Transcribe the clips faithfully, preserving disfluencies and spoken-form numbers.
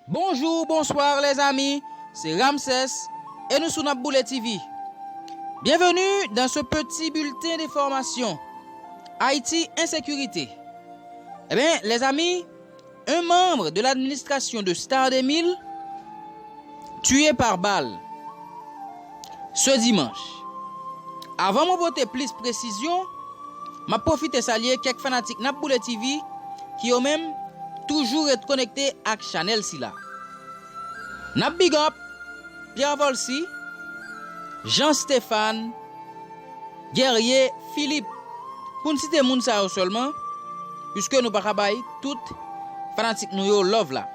Bonjour, bonsoir les amis, c'est Ramsès et nous sous Nap Boule T V. Bienvenue dans ce petit bulletin d'information. Haïti, insécurité. Eh bien, les amis, un membre de l'administration de Star deux mille tué par balle ce dimanche. Avan mwen pote plis presizyon, m ap pwofite salye kèk fanatik Nap Boule T V ki yo menm toujou ret konekte ak chanèl sila. N ap big up Pierre Volcy, Jean Stéphane, Guerrier Philippe, pou n site moun sa yo sèlman, piske nou pa ka bay tout fanatik nou yo love la.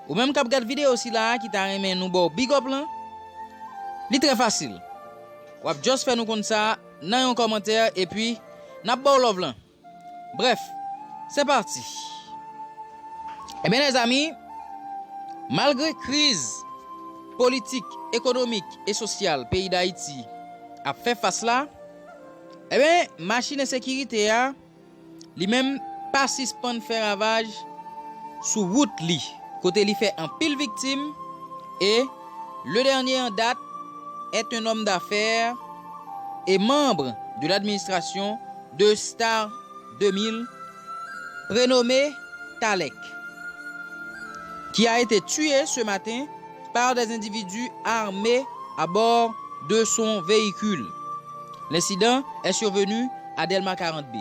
Ou menm k ap gad videyo sila a ki ta renmen nou ba w big up lan, li trè fasil. W ap just fè nou konn sa nan yon kòmantè epi n ap ba w love lan. Bref, c'est parti. Ebyen, lèzami, malgre kriz politik, ekonomik e sosyal peyi Dayiti ap fè fas la, ebyen, machin ensekirite a, li menm pa sispann fè ravaj sou wout li, kote li fè anpil viktim, e le dernier en date est un homme d'affaires et membre de l'administration de Star deux mille, prénommé Talek, qui a été tué ce matin par des individus armés à bord de son véhicule. L'incident est survenu à Delma quarante B.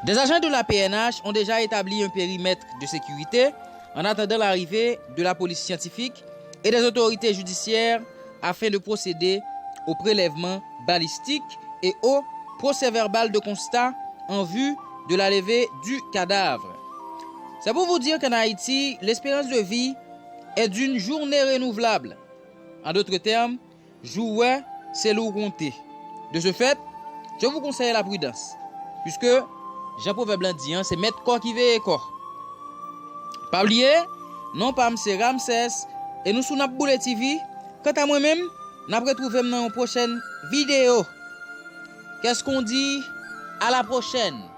Des agents de la P N H ont déjà établi un périmètre de sécurité en attendant l'arrivée de la police scientifique et des autorités judiciaires afin de procéder au prélèvement balistique et au procès-verbal de constat en vue de la levée du cadavre. C'est pour vous dire qu'en Haïti, l'espérance de vie est d'une journée renouvelable. En d'autres termes, jou w wè, se lè w konte. De ce fait, je vous conseille la prudence, puisque, jan pwovèb lan di an, se mèt kò ki veye kò. Pa bliye, non pa m se Ramsès, e nou sou Nap Boule T V. Kanta mwen menm, n ap retwouve m nan yon pwochèn videyo. Qu'est-ce qu'on dit? À la prochaine!